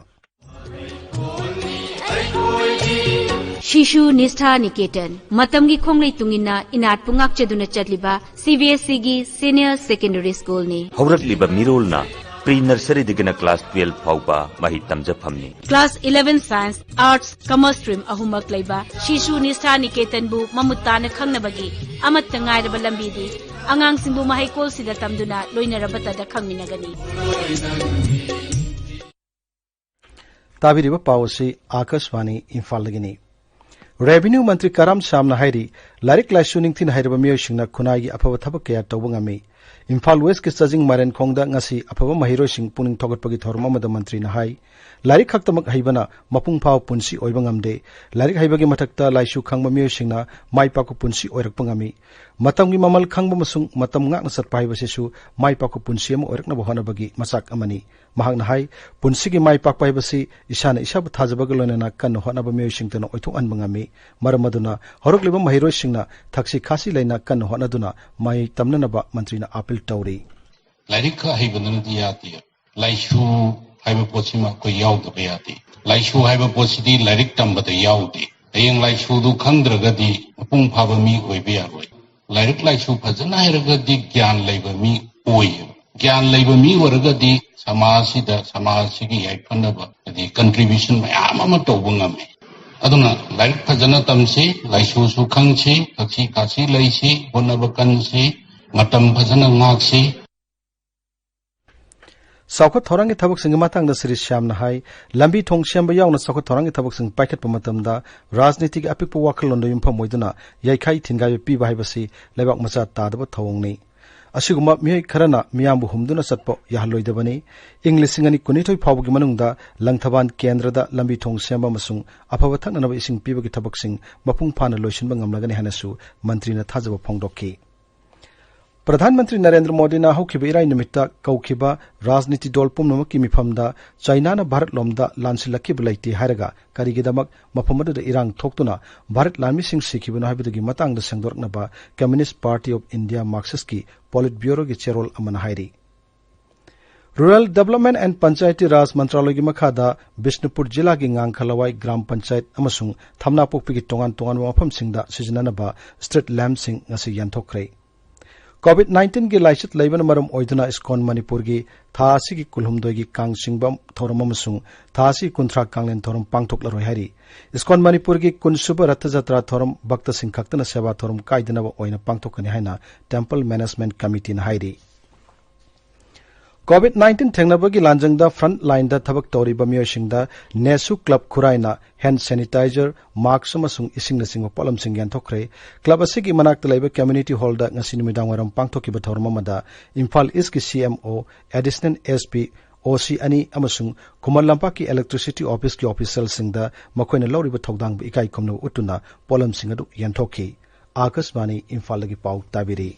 ꯁꯤꯁꯨ ꯅꯤꯁꯊꯥ ꯅꯤꯀꯦꯇꯟ, ꯃꯇꯝꯒꯤ ꯈꯣꯡꯂꯩ ꯇꯨꯡꯏꯟꯅ ꯏꯅꯥꯠꯄꯨ ꯉꯥꯛꯆꯗꯨꯅ ꯆꯠꯂꯤꯕ CBSEꯒꯤ senior secondary schoolꯅꯤ꯫ ꯍꯧꯔꯛꯂꯤꯕ ꯃꯤꯔꯣꯜꯅ pre nurseryꯗꯒꯤꯅ class twelve ꯐꯥꯎꯕ ꯃꯍꯩ ꯇꯝꯖꯐꯝꯅꯤ꯫ Class eleven science, arts, commerce stream ꯑꯍꯨꯝꯃꯛ ꯂꯩꯕ ꯁꯤꯁꯨ ꯅꯤꯁꯊꯥ ꯅꯤꯀꯦꯇꯟꯕꯨ ꯃꯃꯨꯠ ꯇꯥꯅ ꯈꯪꯅꯕꯒꯤ ꯑꯃꯠꯇ ꯉꯥꯏꯔꯕ ꯂꯝꯕꯤꯗꯤ ꯑꯉꯥꯡꯁꯤꯡꯕꯨ ꯃꯍꯩꯀꯣꯜꯁꯤꯗ ꯇꯝꯗꯨꯅ ꯂꯣꯏꯅꯔꯕꯇꯗ ꯈꯪꯃꯤꯟꯅꯒꯅꯤ꯫ ꯇꯥꯕꯤꯔꯤꯕ ꯄꯥꯎ ꯑꯁꯤ ꯑꯥꯀꯥꯁꯕꯥꯅꯤ ꯏꯝꯐꯥꯜꯗꯒꯤꯅꯤ꯫ Revenue ꯃꯟꯇ꯭ꯔꯤ ꯀꯔꯥꯝ ꯁꯥꯝꯅ ꯍꯥꯏꯔꯤ, ꯂꯥꯏꯔꯤꯛ ꯂꯥꯏꯁꯨ ꯅꯤꯡꯊꯤꯅ ꯍꯩꯔꯕ ꯃꯤꯑꯣꯏꯁꯤꯡꯅ ꯈꯨꯟꯅꯥꯏꯒꯤ ꯑꯐꯕ ꯊꯕꯛ ꯀꯌꯥ ꯇꯧꯕ ꯉꯝꯃꯤ꯫ ꯏꯝꯐꯥꯜ ꯋꯦꯁꯀꯤ ꯆꯥꯖꯤꯡ ꯃꯥꯏꯔꯦꯟꯈꯣꯡꯗ ꯉꯁꯤ ꯑꯐꯕ ꯃꯍꯩꯔꯣꯏꯁꯤꯡ ꯄꯨꯛꯅꯤꯡ ꯊꯧꯒꯠꯄꯒꯤ ꯊꯧꯔꯝ ꯑꯃꯗ ꯃꯟꯇ꯭ꯔꯤꯅ ꯍꯥꯏ, ꯂꯥꯏꯔꯤꯛ ꯈꯛꯇꯃꯛ ꯍꯩꯕꯅ ꯃꯄꯨꯡ ꯐꯥꯕ ꯄꯨꯟꯁꯤ ꯑꯣꯏꯕ ꯉꯝꯗꯦ꯫ ꯂꯥꯏꯔꯤꯛ ꯍꯩꯕꯒꯤ ꯃꯊꯛꯇ ꯂꯥꯏꯁꯨ ꯈꯪꯕ ꯃꯤꯑꯣꯏꯁꯤꯡꯅ ꯃꯥꯏ ꯄꯥꯛꯄ ꯄꯨꯟꯁꯤ ꯑꯣꯏꯔꯛꯄ ꯉꯝꯃꯤ꯫ ꯃꯇꯝꯒꯤ ꯃꯃꯜ ꯈꯪꯕ ꯑꯃꯁꯨꯡ ꯃꯇꯝ ꯉꯥꯛꯅ ꯆꯠꯄ ꯍꯥꯏꯕꯁꯤꯁꯨ ꯃꯥꯏ ꯄꯥꯛꯄ ꯄꯨꯟꯁꯤ ꯑꯃ ꯑꯣꯏꯔꯛꯅꯕ ꯍꯣꯠꯅꯕꯒꯤ ꯃꯆꯥꯛ ꯑꯃꯅꯤ꯫ ꯃꯍꯥꯛꯅ ꯍꯥꯏ, ꯄꯨꯟꯁꯤꯒꯤ ꯃꯥꯏ ꯄꯥꯛꯄ ꯍꯥꯏꯕꯁꯤ ꯏꯁꯥꯅ ꯏꯁꯥꯕꯨ ꯊꯥꯖꯕꯒ ꯂꯣꯏꯅꯅ ꯀꯟꯅ ꯍꯣꯠꯅꯕ ꯃꯤꯑꯣꯏꯁꯤꯡꯗꯨꯅ ꯑꯣꯏꯊꯣꯛꯍꯟꯕ ꯉꯝꯃꯤ꯫ ꯃꯔꯝ ꯑꯗꯨꯅ ꯍꯧꯔꯛꯂꯤꯕ ꯃꯍꯩꯔꯣꯏꯁꯤꯡꯅ ꯊꯛꯁꯤ ꯈꯥꯁꯤ ꯂꯩꯅ ꯀꯟꯅ ꯍꯣꯠꯅꯗꯨꯅ ꯃꯍꯩ ꯇꯝꯅꯅꯕ ꯃꯟꯇ꯭ꯔꯤꯅ ꯑꯥꯄꯤꯜ ꯇꯧꯔꯤ꯫ ꯂꯥꯏꯔꯤꯛ ꯈꯛ ꯍꯩꯕꯅꯗꯤ ꯌꯥꯗꯦ꯫ ꯂꯥꯏꯁꯨ ꯍꯥꯏꯕ ꯄꯣꯠꯁꯤꯃ ꯑꯩꯈꯣꯏ ꯌꯥꯎꯗꯕ ꯌꯥꯗꯦ꯫ ꯂꯥꯏꯁꯨ ꯍꯥꯏꯕ ꯄꯣꯠꯁꯤꯗꯤ ꯂꯥꯏꯔꯤꯛ ꯇꯝꯕꯗ ꯌꯥꯎꯗꯦ꯫ ꯍꯌꯦꯡ ꯂꯥꯏꯁꯨꯗꯨ ꯈꯪꯗ꯭ꯔꯒꯗꯤ ꯃꯄꯨꯡ ꯐꯥꯕ ꯃꯤ ꯑꯣꯏꯕ ꯌꯥꯔꯣꯏ꯫ ꯂꯥꯏꯔꯤꯛ ꯂꯥꯏꯁꯨ ꯐꯖꯅ ꯍꯩꯔꯒꯗꯤ ꯒ꯭ꯌꯥꯟ ꯂꯩꯕ ꯃꯤ ꯑꯣꯏꯌꯦꯕ꯫ ꯒ꯭ꯌꯥꯟ ꯂꯩꯕ ꯃꯤ ꯑꯣꯏꯔꯒꯗꯤ ꯁꯃꯥꯖꯁꯤꯗ, ꯁꯃꯥꯖꯁꯤꯒꯤ ꯌꯥꯏꯐꯅꯕ ꯍꯥꯏꯗꯤ contribution ꯃꯌꯥꯝ ꯑꯃ ꯇꯧꯕ ꯉꯝꯃꯤ꯫ ꯑꯗꯨꯅ ꯂꯥꯏꯔꯤꯛ ꯐꯖꯅ ꯇꯝꯁꯤ, ꯂꯥꯏꯁꯨꯁꯨ ꯈꯪꯁꯤ, ꯊꯛꯁꯤ ꯈꯥꯁꯤ ꯂꯩꯁꯤ, ꯍꯣꯠꯅꯕ ꯀꯟꯁꯤ, ꯃꯇꯝ ꯐꯖꯅ ꯉꯥꯛꯁꯤ꯫ ꯆꯥꯎꯈꯠ ꯊꯧꯔꯥꯡꯒꯤ ꯊꯕꯛꯁꯤꯡꯒꯤ ꯃꯇꯥꯡꯗ ꯁ꯭ꯔꯤ ꯁ꯭ꯌꯥꯝꯅ ꯍꯥꯏ, ꯂꯝꯕꯤ ꯊꯣꯡ ꯁꯦꯝꯕ ꯌꯥꯎꯅ ꯆꯥꯎꯈꯠ ꯊꯧꯔꯥꯡꯒꯤ ꯊꯕꯛꯁꯤꯡ ꯄꯥꯏꯈꯠꯄ ꯃꯇꯝꯗ ꯔꯥꯖꯅꯤꯇꯤꯒꯤ ꯑꯄꯤꯛꯄ ꯋꯥꯈꯜꯂꯣꯟꯗ ꯌꯨꯝꯐꯝ ꯑꯣꯏꯗꯨꯅ ꯌꯩꯈꯥꯏ ꯊꯤꯟꯒꯥꯏꯕ ꯄꯤꯕ ꯍꯥꯏꯕꯁꯤ ꯂꯩꯕꯥꯛ ꯃꯆꯥ ꯇꯥꯗꯕ ꯊꯧꯑꯣꯡꯅꯤ꯫ ꯑꯁꯤꯒꯨꯝꯕ ꯃꯤꯑꯣꯏ ꯈꯔꯅ ꯃꯤꯌꯥꯝꯕꯨ ꯍꯨꯝꯗꯨꯅ ꯆꯠꯄ ꯌꯥꯍꯜꯂꯣꯏꯗꯕꯅꯤ꯫ ꯏꯪ ꯂꯤꯁꯤꯡ ꯑꯅꯤ ꯀꯨꯟꯅꯤꯊꯣꯏ ꯐꯥꯎꯕꯒꯤ ꯃꯅꯨꯡꯗ ꯂꯪꯊꯕꯥꯜ ꯀꯦꯟꯗ꯭ꯔꯗ ꯂꯝꯕꯤ ꯊꯣꯡ ꯁꯦꯝꯕ ꯑꯃꯁꯨꯡ ꯑꯐꯕ ꯊꯛꯅꯅꯕ ꯏꯁꯤꯡ ꯄꯤꯕꯒꯤ ꯊꯕꯛꯁꯤꯡ ꯃꯄꯨꯡ ꯐꯥꯅ ꯂꯣꯏꯁꯤꯟꯕ ꯉꯝꯂꯒꯅꯤ ꯍꯥꯏꯅꯁꯨ ꯃꯟꯇ꯭ꯔꯤꯅ ꯊꯥꯖꯕ ꯐꯣꯡꯗꯣꯛꯈꯤ꯫ ꯄ꯭ꯔꯙꯥꯟ ꯃꯟꯇ꯭ꯔꯤ ꯅꯔꯦꯟꯗ꯭ꯔ ꯃꯣꯗꯤꯅ ꯍꯧꯈꯤꯕ ꯏꯔꯥꯏ ꯅꯨꯃꯤꯠꯇ ꯀꯧꯈꯤꯕ ꯔꯥꯖꯅꯤꯇꯤ ꯗꯣꯜ ꯄꯨꯝꯅꯃꯛꯀꯤ ꯃꯤꯐꯝꯗ ꯆꯥꯏꯅꯥꯅ ꯚꯥꯔꯠ ꯂꯣꯝꯗ ꯂꯥꯟꯁꯤꯜꯂꯛꯈꯤꯕ ꯂꯩꯇꯦ ꯍꯥꯏꯔꯒ ꯀꯔꯤꯒꯤꯗꯃꯛ ꯃꯐꯝ ꯑꯗꯨꯗ ꯏꯔꯥꯡ ꯊꯣꯛꯇꯨꯅ ꯚꯥꯔꯠ ꯂꯥꯟꯃꯤꯁꯤꯡ ꯁꯤꯈꯤꯕꯅꯣ ꯍꯥꯏꯕꯗꯨꯒꯤ ꯃꯇꯥꯡꯗ ꯁꯦꯡꯗꯣꯔꯛꯅꯕ Communist Party of India Marxistꯀꯤ Politburoꯒꯤ ꯆꯦꯔꯣꯜ ꯑꯃꯅ ꯍꯥꯏꯔꯤ꯫ Rural Development and Panchayati Raj ꯃꯟꯇ꯭ꯔꯥꯂꯣꯏꯒꯤ ꯃꯈꯥꯗ ꯕꯤꯁꯅꯨꯄꯨꯔ ꯖꯤꯂꯥꯒꯤ ꯉꯥꯡꯈꯂꯋꯥꯏ ꯒ꯭ꯔꯥꯝ ꯄꯟꯆꯥꯌꯠ ꯑꯃꯁꯨꯡ ꯊꯝꯅꯥꯄꯣꯛꯄꯤꯒꯤ ꯇꯣꯉꯥꯟ ꯇꯣꯉꯥꯟꯕ ꯃꯐꯝꯁꯤꯡꯗ ꯁꯤꯖꯤꯟꯅꯅꯕ ꯁ꯭ꯇ꯭ꯔꯤꯠ ꯂꯦꯝꯞꯁꯤꯡ ꯉꯁꯤ ꯌꯦꯟꯊꯣꯛꯈ꯭ꯔꯦ꯫ ꯀꯣꯚꯤꯗ ꯅꯥꯏꯟꯇꯤꯟꯒꯤ ꯂꯥꯏꯆꯠ ꯂꯩꯕꯅ ꯃꯔꯝ ꯑꯣꯏꯗꯨꯅ ꯏꯁꯀꯣꯟ ꯃꯅꯤꯄꯨꯔꯒꯤ ꯊꯥ ꯑꯁꯤꯒꯤ ꯀꯨꯟꯍꯨꯝꯗꯣꯏꯒꯤ ꯀꯥꯡ ꯆꯤꯡꯕ ꯊꯧꯔꯝ ꯑꯃꯁꯨꯡ ꯊꯥ ꯑꯁꯤꯒꯤ ꯀꯨꯟꯊ꯭ꯔꯥ ꯀꯥꯡꯂꯦꯟ ꯊꯧꯔꯝ ꯄꯥꯡꯊꯣꯛꯂꯔꯣꯏ ꯍꯥꯏꯔꯤ꯫ ꯏꯁꯀꯣꯟ ꯃꯅꯤꯄꯨꯔꯒꯤ ꯀꯨꯟꯁꯨꯕ ꯔꯊ ꯖꯇ꯭ꯔꯥ ꯊꯧꯔꯝ ꯚꯛꯇꯁꯤꯡ ꯈꯛꯇꯅ ꯁꯦꯕꯥ ꯊꯧꯔꯝ ꯀꯥꯏꯗꯅꯕ ꯑꯣꯏꯅ ꯄꯥꯡꯊꯣꯛꯀꯅꯤ ꯍꯥꯏꯅ Temple Management Committeeꯅ ꯍꯥꯏꯔꯤ꯫ ꯀꯣꯚꯤꯗ ꯅꯥꯏꯟꯇꯤꯟ ꯊꯦꯡꯅꯕꯒꯤ ꯂꯥꯟꯖꯪꯗ ꯐ꯭ꯔꯟꯠ ꯂꯥꯏꯟꯗ ꯊꯕꯛ ꯇꯧꯔꯤꯕ ꯃꯤꯑꯣꯏꯁꯤꯡꯗ ꯅꯦꯁꯨ ꯀ꯭ꯂꯕ ꯈꯨꯔꯥꯏꯅ ꯍꯦꯟꯗ ꯁꯦꯅꯤꯇꯥꯏꯖꯔ, ꯃꯥꯛꯁ ꯑꯃꯁꯨꯡ ꯏꯁꯤꯡꯅꯆꯤꯡꯕ ꯄꯣꯠꯂꯝꯁꯤꯡ ꯌꯦꯟꯊꯣꯛꯈ꯭ꯔꯦ꯫ ꯀ꯭ꯂꯕ ꯑꯁꯤꯒꯤ ꯃꯅꯥꯛꯇ ꯂꯩꯕ ꯀꯝꯃ꯭ꯌꯨꯅꯤꯇꯤ ꯍꯣꯜꯗ ꯉꯁꯤ ꯅꯨꯃꯤꯗꯥꯡꯋꯥꯏꯔꯝ ꯄꯥꯡꯊꯣꯛꯈꯤꯕ ꯊꯧꯔꯝ ꯑꯃꯗ ꯏꯝꯐꯥꯜ ꯏꯁꯀꯤ ꯁꯤ M O, additional S P, ꯑꯣ ꯁꯤ ꯑꯅꯤ ꯑꯃꯁꯨꯡ ꯈꯨꯃꯟ ꯂꯝꯄꯥꯛꯀꯤ ꯏꯂꯦꯛꯇ꯭ꯔꯤꯁꯤꯇꯤ ꯑꯣꯐꯤꯁꯀꯤ ꯑꯣꯐꯤꯁꯤꯌꯦꯜꯁꯤꯡꯗ ꯃꯈꯣꯏꯅ ꯂꯧꯔꯤꯕ ꯊꯧꯗꯥꯡꯕꯨ ꯏꯀꯥꯏ ꯈꯨꯝꯅꯕ ꯎꯠꯇꯨꯅ ꯄꯣꯠꯂꯝꯁꯤꯡ ꯑꯗꯨ ꯌꯦꯟꯊꯣꯛꯈꯤ꯫ ꯑꯥꯀꯥꯁꯕꯥꯅꯤ ꯏꯝꯐꯥꯜꯗꯒꯤ ꯄꯥꯎ ꯇꯥꯕꯤꯔꯤ꯫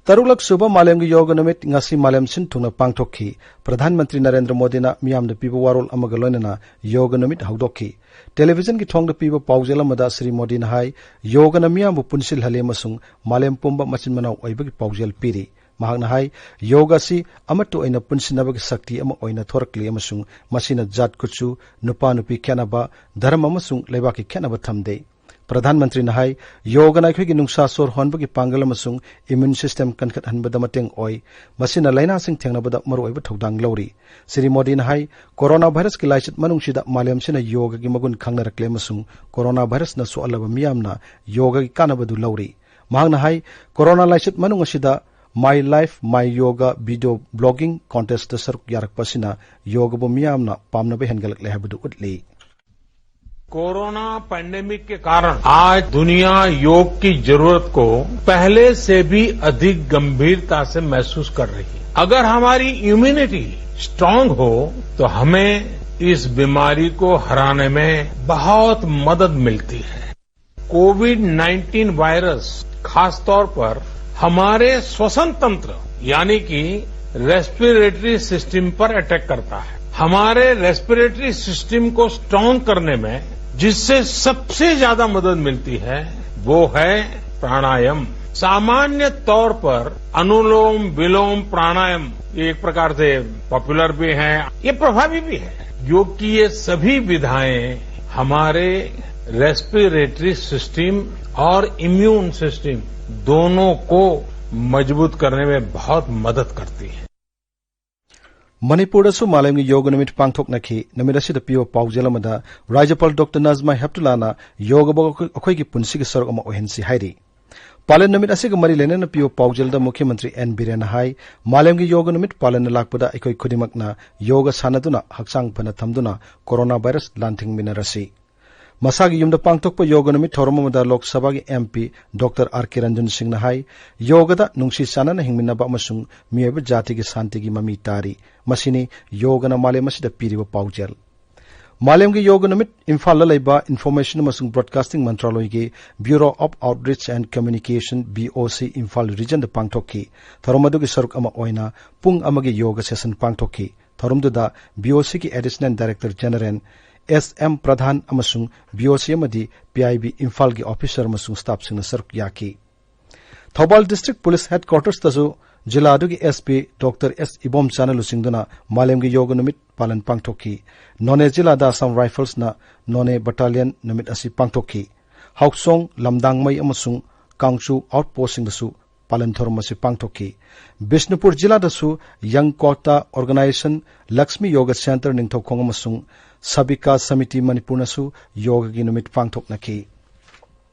ꯇꯔꯨꯛꯂꯛ ꯁꯨꯕ ꯃꯥꯂꯦꯝꯒꯤ ꯌꯣꯒ ꯅꯨꯃꯤꯠ ꯉꯁꯤ ꯃꯥꯂꯦꯝ ꯁꯤꯟ ꯊꯨꯡꯅ ꯄꯥꯡꯊꯣꯛꯈꯤ꯫ ꯄ꯭ꯔꯙꯥꯟ ꯃꯟꯇ꯭ꯔꯤ ꯅꯔꯦꯟꯗ꯭ꯔ ꯃꯣꯗꯤꯅ ꯃꯤꯌꯥꯝꯗ ꯄꯤꯕ ꯋꯥꯔꯣꯜ ꯑꯃꯒ ꯂꯣꯏꯅꯅ ꯌꯣꯒ ꯅꯨꯃꯤꯠ ꯍꯧꯗꯣꯛꯈꯤ꯫ ꯇꯦꯂꯤꯚꯤꯖꯟꯒꯤ ꯊꯣꯡꯗ ꯄꯤꯕ ꯄꯥꯎꯖꯦꯜ ꯑꯃꯗ ꯁ꯭ꯔꯤ ꯃꯣꯗꯤꯅ ꯍꯥꯏ, ꯌꯣꯒꯅ ꯃꯤꯌꯥꯝꯕꯨ ꯄꯨꯟꯁꯤꯜꯍꯜꯂꯤ ꯑꯃꯁꯨꯡ ꯃꯥꯂꯦꯝ ꯄꯨꯝꯕ ꯃꯆꯤꯟ ꯃꯅꯥꯎ ꯑꯣꯏꯕꯒꯤ ꯄꯥꯎꯖꯦꯜ ꯄꯤꯔꯤ꯫ ꯃꯍꯥꯛꯅ ꯍꯥꯏ, ꯌꯣꯒ ꯑꯁꯤ ꯑꯃꯠꯇ ꯑꯣꯏꯅ ꯄꯨꯟꯁꯤꯟꯅꯕꯒꯤ ꯁꯛꯇꯤ ꯑꯃ ꯑꯣꯏꯅ ꯊꯣꯔꯛꯂꯤ ꯑꯃꯁꯨꯡ ꯃꯁꯤꯅ ꯖꯥꯠ ꯀꯨꯠꯁꯨ, ꯅꯨꯄꯥ ꯅꯨꯄꯤ ꯈꯦꯠꯅꯕ, ꯙꯔꯃ ꯑꯃꯁꯨꯡ ꯂꯩꯕꯥꯛꯀꯤ ꯈꯦꯠꯅꯕ ꯊꯝꯗꯦ꯫ ꯄ꯭ꯔꯙꯥꯟ ꯃꯟꯇ꯭ꯔꯤꯅ ꯍꯥꯏ, ꯌꯣꯒꯅ ꯑꯩꯈꯣꯏꯒꯤ ꯅꯨꯡꯁꯥ ꯁꯣꯔ ꯍꯣꯟꯕꯒꯤ ꯄꯥꯡꯒꯜ ꯑꯃꯁꯨꯡ ꯏꯝꯃ꯭ꯌꯨꯟ ꯁꯤꯁꯇꯦꯝ ꯀꯟꯈꯠꯍꯟꯕꯗ ꯃꯇꯦꯡ ꯑꯣꯏ꯫ ꯃꯁꯤꯅ ꯂꯥꯏꯅꯥꯁꯤꯡ ꯊꯦꯡꯅꯕꯗ ꯃꯔꯨꯑꯣꯏꯕ ꯊꯧꯗꯥꯡ ꯂꯧꯔꯤ꯫ ꯁ꯭ꯔꯤ ꯃꯣꯗꯤꯅ ꯍꯥꯏ, ꯀꯣꯔꯣꯅꯥ ꯚꯥꯏꯔꯁꯀꯤ ꯂꯥꯏꯆꯠ ꯃꯅꯨꯡꯁꯤꯗ ꯃꯥꯂꯦꯝꯁꯤꯅ ꯌꯣꯒꯒꯤ ꯃꯒꯨꯟ ꯈꯪꯅꯔꯛꯂꯦ ꯑꯃꯁꯨꯡ ꯀꯣꯔꯣꯅꯥ ꯚꯥꯏꯔꯁꯅ ꯁꯣꯛꯍꯜꯂꯕ ꯃꯤꯌꯥꯝꯅ ꯌꯣꯒꯒꯤ ꯀꯥꯟꯅꯕꯗꯨ ꯂꯧꯔꯤ꯫ ꯃꯍꯥꯛꯅ ꯍꯥꯏ, ꯀꯣꯔꯣꯅꯥ ꯂꯥꯏꯆꯠ ꯃꯅꯨꯡ ꯑꯁꯤꯗ My Life My Yoga video blogging contest ꯇ ꯁꯔꯨꯛ ꯌꯥꯔꯛꯄ ꯑꯁꯤꯅ ꯌꯣꯒꯕꯨ ꯃꯤꯌꯥꯝꯅ ꯄꯥꯝꯅꯕ ꯍꯦꯟꯒꯠꯂꯛꯂꯦ ꯍꯥꯏꯕꯗꯨ ꯎꯠꯂꯤ꯫ कोरोना पैंडेमिक के कारण आज दुनिया योग की जरूरत को पहले से भी अधिक गंभीरता से महसूस कर रही है। अगर हमारी इम्यूनिटी स्ट्रांग हो तो हमें इस बीमारी को हराने में बहुत मदद मिलती है। कोविड नाइनटीन वायरस खासतौर पर हमारे श्वसन तंत्र यानी कि रेस्पिरेटरी सिस्टम पर अटैक करता है। हमारे रेस्पिरेटरी सिस्टम को स्ट्रांग करने में जिससे सबसे ज्यादा मदद मिलती है वो है प्राणायाम। सामान्य तौर पर अनुलोम विलोम प्राणायाम ये एक प्रकार से पॉपुलर भी है, ये प्रभावी भी है। योग की ये सभी विधाएं हमारे रेस्पिरेटरी सिस्टम और इम्यून सिस्टम दोनों को मजबूत करने में बहुत मदद करती है। ꯃꯅꯤꯄꯨꯔꯗꯁꯨ ꯃꯥꯂꯦꯝꯒꯤ ꯌꯣꯒ ꯅꯨꯃꯤꯠ ꯄꯥꯡꯊꯣꯛꯅꯈꯤ꯫ ꯅꯨꯃꯤꯠ ꯑꯁꯤꯗ ꯄꯤꯕ ꯄꯥꯎꯖꯦꯜ ꯑꯃꯗ ꯔꯥꯖ꯭ꯌꯄꯥꯜ ꯗꯣꯛꯇꯔ ꯅꯖꯃꯥ ꯍꯦꯞꯇꯨꯂꯥꯅ ꯌꯣꯒꯕꯨ ꯑꯩꯈꯣꯏ- ꯑꯩꯈꯣꯏꯒꯤ ꯄꯨꯟꯁꯤꯒꯤ ꯁꯔꯨꯛ ꯑꯃ ꯑꯣꯏꯍꯟꯁꯤ ꯍꯥꯏꯔꯤ꯫ ꯄꯥꯂꯟ ꯅꯨꯃꯤꯠ ꯑꯁꯤꯒ ꯃꯔꯤ ꯂꯩꯅꯅ ꯄꯤꯕ ꯄꯥꯎꯖꯦꯜꯗ ꯃꯨꯈ꯭ꯌ ꯃꯟꯇ꯭ꯔꯤ ꯑꯦꯟ ꯕꯤꯔꯦꯟꯅ ꯍꯥꯏ, ꯃꯥꯂꯦꯝꯒꯤ ꯌꯣꯒ ꯅꯨꯃꯤꯠ ꯄꯥꯂꯟꯅ ꯂꯥꯛꯄꯗ ꯑꯩꯈꯣꯏ ꯈꯨꯗꯤꯡꯃꯛꯅ ꯌꯣꯒ ꯁꯥꯟꯅꯗꯨꯅ ꯍꯛꯆꯥꯡ ꯐꯅ ꯊꯝꯗꯨꯅ ꯀꯣꯔꯣꯅꯥ ꯚꯥꯏꯔꯁ ꯂꯥꯟꯊꯦꯡꯃꯤꯟꯅꯔꯁꯤ꯫ ꯃꯁꯥꯒꯤ ꯌꯨꯝꯗ ꯄꯥꯡꯊꯣꯛꯄ ꯌꯣꯒ ꯅꯨꯃꯤꯠ ꯊꯧꯔꯝ ꯑꯃꯗ ꯂꯣꯛ ꯁꯚꯥꯒꯤ ꯑꯦꯝ ꯄꯤ ꯗꯣꯛꯇꯔ ꯑꯥꯔ ꯀꯦ ꯔꯟꯖꯟ ꯁꯤꯡꯅ ꯍꯥꯏ, ꯌꯣꯒꯗ ꯅꯨꯡꯁꯤ ꯆꯥꯟꯅꯅ ꯍꯤꯡꯃꯤꯟꯅꯕ ꯑꯃꯁꯨꯡ ꯃꯤꯑꯣꯏꯕ ꯖꯥꯇꯤꯒꯤ ꯁꯥꯟꯇꯤꯒꯤ ꯃꯃꯤ ꯇꯥꯔꯤ꯫ ꯃꯁꯤꯅꯤ ꯌꯣꯒꯅ ꯃꯥꯂꯦꯝ ꯑꯁꯤꯗ ꯄꯤꯔꯤꯕ ꯄꯥꯎꯖꯦꯜ꯫ ꯃꯥꯂꯦꯝꯒꯤ ꯌꯣꯒ ꯅꯨꯃꯤꯠ ꯏꯝꯐꯥꯜꯗ ꯂꯩꯕ ꯏꯟꯐꯣꯔꯃꯦꯁꯟ ꯑꯃꯁꯨꯡ ꯕ꯭ꯔꯣꯗꯀꯥꯁꯇꯤꯡ ꯃꯟꯇ꯭ꯔꯥꯂꯣꯏꯒꯤ Bureau of Outreach and Communication, B O C, Imphal ꯔꯤꯖꯟꯗ ꯄꯥꯡꯊꯣꯛꯈꯤ꯫ ꯊꯧꯔꯝ ꯑꯗꯨꯒꯤ ꯁꯔꯨꯛ ꯑꯃ ꯑꯣꯏꯅ ꯄꯨꯡ ꯑꯃꯒꯤ ꯌꯣꯒ ꯁꯦꯁꯟ ꯄꯥꯡꯊꯣꯛꯈꯤ꯫ ꯊꯧꯔꯝꯗꯨꯗ ꯕꯤ ꯑꯣ ꯁꯤꯒꯤ ꯑꯦꯗꯤꯁꯅꯦꯜ ꯗꯥꯏꯔꯦꯛꯇꯔ ꯖꯦꯅꯔꯦꯜ ꯑꯦꯁ ꯑꯦꯝ ꯄ꯭ꯔꯙꯥꯟ ꯑꯃꯁꯨꯡ ꯕꯤ ꯑꯣ ꯁꯤ ꯑꯃꯗꯤ ꯄꯤ ꯑꯥꯏ ꯕꯤ ꯏꯝꯐꯥꯜꯒꯤ ꯑꯣꯐꯤꯁꯔ ꯑꯃꯁꯨꯡ ꯁ꯭ꯇꯥꯐꯁꯤꯡꯅ ꯁꯔꯨꯛ ꯌꯥꯈꯤ꯫ ꯊꯧꯕꯥꯜ ꯗꯤꯁꯇ꯭ꯔꯤꯛ ꯄꯨꯂꯤꯁ ꯍꯦꯗꯀ꯭ꯋꯥꯔꯇꯔꯁꯇꯁꯨ ꯖꯤꯂꯥ ꯑꯗꯨꯒꯤ ꯑꯦꯁ ꯄꯤ ꯗꯣꯛꯇꯔ ꯑꯦꯁ ꯏꯕꯣꯝꯆꯥꯅ ꯂꯨꯆꯤꯡꯗꯨꯅ ꯃꯥꯂꯦꯝꯒꯤ ꯌꯣꯒ ꯅꯨꯃꯤꯠ ꯄꯥꯂꯟ ꯄꯥꯡꯊꯣꯛꯈꯤ꯫ ꯅꯣꯅꯦ ꯖꯤꯂꯥꯗ ꯑꯁꯥꯝ ꯔꯥꯏꯐꯜꯁꯅ ꯅꯣꯅꯦ ꯕꯠꯇꯥꯂꯤꯌꯟ ꯅꯨꯃꯤꯠ ꯑꯁꯤ ꯄꯥꯡꯊꯣꯛꯈꯤ꯫ ꯍꯥꯎꯁꯣꯡ, ꯂꯝꯗꯥꯡꯃꯩ ꯑꯃꯁꯨꯡ ꯀꯥꯡꯁꯨ ꯑꯥꯎꯠ ꯄꯣꯁꯁꯤꯡꯗꯁꯨ ꯄꯥꯂꯟ ꯊꯧꯔꯝ ꯑꯁꯤ ꯄꯥꯡꯊꯣꯛꯈꯤ꯫ ꯕꯤꯁꯅꯨꯄꯨꯔ ꯖꯤꯂꯥꯗꯁꯨ ꯌꯪ ꯀꯣꯇꯥ ꯑꯣꯔꯒꯅꯥꯏꯖꯦꯁꯟ ꯂꯛꯁꯃꯤ ꯌꯣꯒ ꯁꯦꯟꯇꯔ ꯅꯤꯡꯊꯧꯈꯣꯡ ꯑꯃꯁꯨꯡ ꯁꯕꯤꯀꯥ ꯁꯃꯤꯇꯤ ꯃꯅꯤꯄꯨꯔꯅꯁꯨ ꯌꯣꯒꯒꯤ ꯅꯨꯃꯤꯠ ꯄꯥꯡꯊꯣꯛꯅꯈꯤ꯫